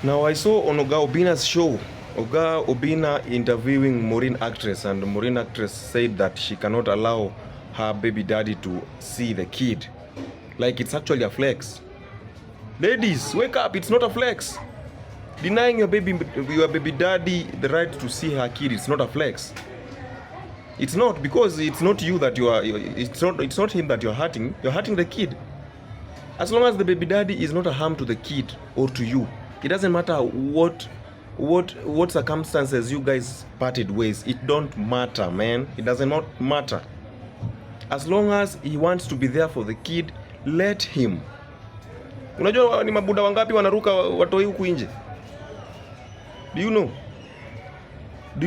Now I saw on Oga Obina's show, Oga Obina interviewing Maureen actress, and Maureen actress said that she cannot allow her baby daddy to see the kid. Like it's actually a flex. Ladies, wake up, it's not a flex. Denying your baby daddy the right to see her kid, it's not a flex. It's not, because it's not you that you are, it's not him that you're hurting the kid. As long as the baby daddy is not a harm to the kid or to you, it doesn't matter what circumstances you guys parted ways. It don't matter, man. It does not matter. As long as he wants to be there for the kid, let him. Unajua ni mabuda wangapi wanaruka watoi huku nje? Do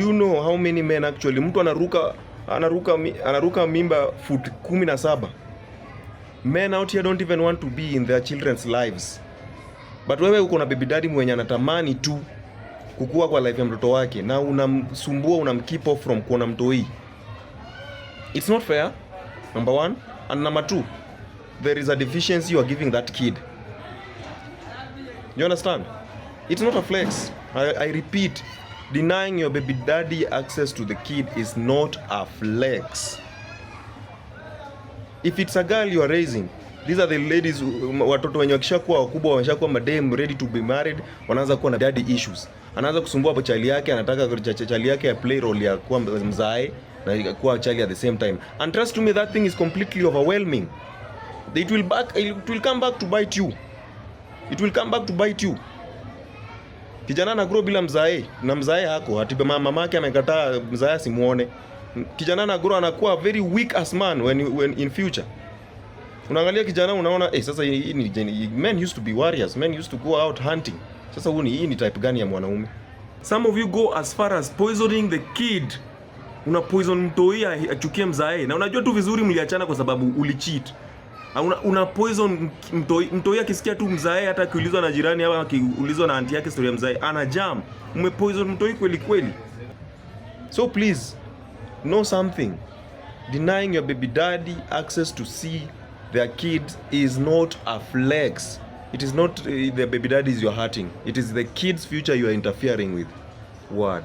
you know how many men actually mtu anaruka mimba foot 17? Men out here don't even want to be in their children's lives. But wewe uko na baby daddy mwenye anatamani tu kukua kwa life ya mtoto wake, na unamsumbua, unamkeep off from kuona mtoi. It's not fair, number one. And number two, there is a deficiency you are giving that kid. You understand? It's not a flex. I repeat, denying your baby daddy access to the kid is not a flex. If it's a girl you are raising, these are the ladies, watoto wenye wakishakuwa wakubwa, wameshakuwa madam ready to be married, wanaanza kuwa na daddy issues. Anaanza kusumbua hapo chali yake, anataka chali yake ya play role ya kuwa mzae na kuwa chali at the same time. And trust me, that thing is completely overwhelming. It will come back to bite you. It will come back to bite you. Kijana na grow bila mzae, na mzae hako, ati mama yake amekataa mzae simuone. Kijana na grow anakuwa very weak as man when in future. Unaangalia kijana unaona sasa men used to be warriors, men used to go out hunting. Sasa hii ni type gani ya mwanaume? Some of you go as far as poisoning the kid. Una poison mtoi achukie mzae. Na unajua tu vizuri mliachana kwa sababu ulicheat. Una poison mtoi akisikia tu mzae, hata akiulizwa na jirani au akiulizwa na auntie yake story ya mzae, ana jam. Umepoison mtoi kweli kweli. So please know something. Denying your baby daddy access to see their kids is not a flex. It is not the baby daddies you're hurting. It is the kids' future you are interfering with. Word.